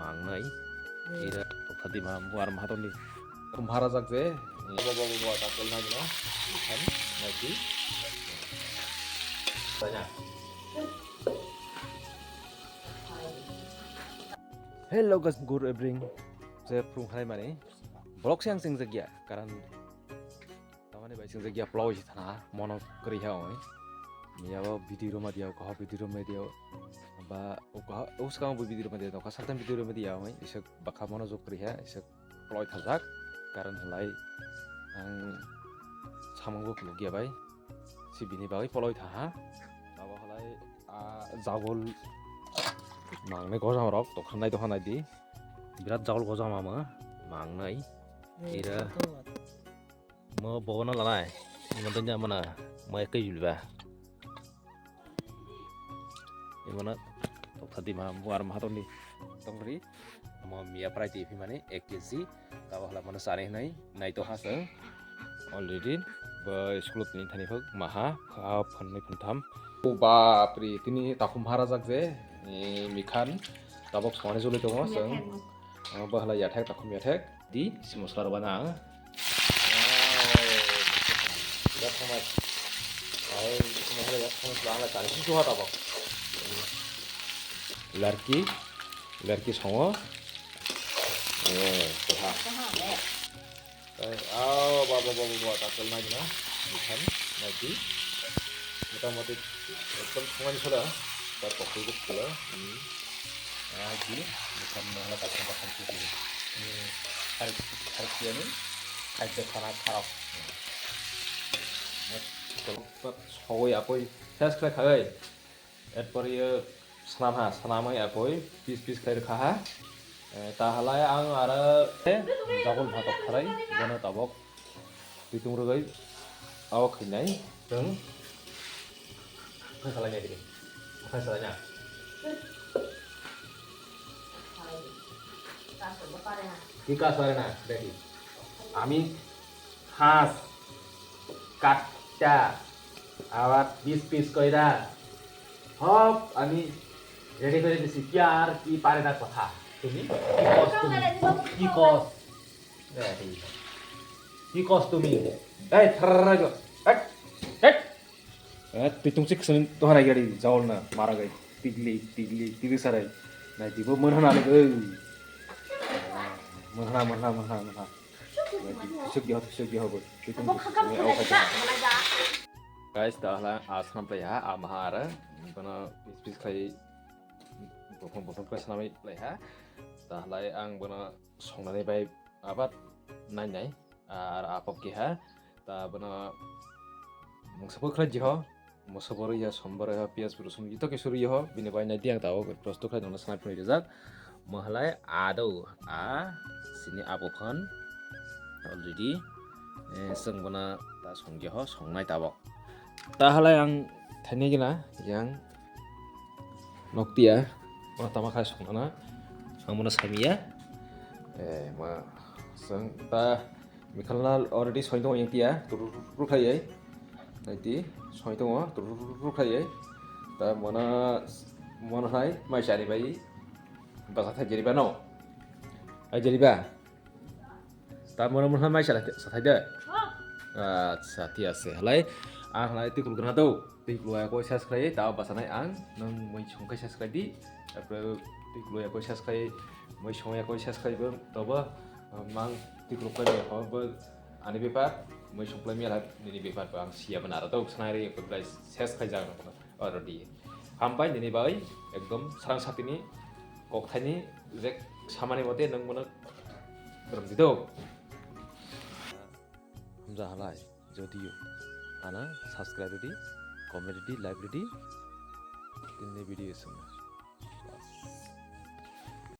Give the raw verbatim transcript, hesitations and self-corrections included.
Ang nai. Ira tokthadi ma buar ma hatoni. Kum hara jak je. Bo bo bo bo ta kol nai no. Kan nai ti. Tanya. Hello guys, good evening. Je prung hai mani. Vlog siang sing jagya karan tamani bai sing jagya ploy thana mono kri ha oi. Ni abo video roma dia ko video roma dia. Ba o ka o skang bo video roma dia ka sartan video roma dia oi. Isa bakha mono jok kri ha isa ploy thajak karan halai ang samang bo kuluk ya bai. Si bini bagwi poloi tha ha. Abo halai a jagol mangnai gojam rok tokhan nai tokhan nai di. Birat jagol gojam ama mangnai. Ira. Mo bogono lanai. Mo tanya mana mo ekai julba. Imana tokthadi ma buar ma hatoni tongri. Omo miya prai twi phimani ek kg. Tabo hala mano chani hinwi naito ha chwng. Already bo school tini thani phok maha pha phunwi phuntham. O bapri tini takhum harajak je mikhan tabok songani joli tongo chwng. Bo hala yathek takhum yathek di si mosla rwbana ang. Larki, larki songo. Eh, koha. Tei, oh, ba, ba, ba, ba, ba, ta kelna gina. Bukan, lagi. Motamoti, ekdom songani sola. Ta kokoi ko pula. Hmm. Lagi, bukan mahala kacang kacang sih. Hmm. Harus, harus dia nih. Harus sana tarok. Hmm. Sogwi akoi ses khlai khai. Erpor yo swnam ha, swnamwi akoi pis pis khlai rwkha ha. Eh, ta halai ang aro, eh, jagol phatok kharai, bono tabok twitung rwgwi abo khainai. Chwng khlai khalai nai dini. Khlai salai na. Ki kas pare na, dekhi. Ami has, katta, abar pis pis koira. Hop, ami ready kore disi, pyar ki pare na kotha. Tumi, ki kos tumi, ki kos. Ready. Ki kos tumi. Ei, tharra jo. Hek, hek. Eh, twitung sik sini tuhan ai gari jawol na mara gai tigli tigli tigli sarai. Nai dibo mwnhana le oi. Mwnhana mwnhana mwnhana mwnhana. Nai di, tusuk diho tusuk diho bo. Twitung sik sini au khai. Guys, ta hala asnam play ha, ama ha ara. Bana pis pis khai. Bopong bopong khai snamai play ha. Ta halai ang bana songnani bai abat nai nai. Ar apok keha ta bono mungsa pho khlai diho, moso bo rwiya, som bo rwiya, piyaj bo rosum joto kisu rwiya ho, bini bai nai di ang tabok prosto khlai nongno sanai phunui rijak. Mo halai ado a sini apok phan already, eh, chwng bono ta songya ho, songnai tabok. Ta halai ang thaini gina yang noktiya, bono tama khai songnana, ang bono samiya. Eh, ma, chwng ta Mikhalna already soi tongo yang tia, turu turu khlaiwi. Naiti, soi tongo, turu turu khlaiwi. Ta mona, mona hai, mai sari bai. Basa thai jeriba no. Ai jeriba. Ta mona mona mai sari thai de. Acha, thik ase. Halai, ang halai tikul gana do. Twi kloi akoi ses khlai, ta basanai ang, nang mui songkhai ses khlai di. Apre twi kloi akoi ses khlai, mui song akoi ses khlai bo, tobo, mang twi kloi khlai ho bo ani bepar, mui song khlai miya nini bepar bo ang siya bana aro to sanai ri ko khlai ses khlai jang already. Hambai nini bai ekdom sarang satini kok thaini je samani mote nang mono rom di do. Hamja halai. Jodio ana subscribe ridi, comment ridi, like ridi, tinni video sung.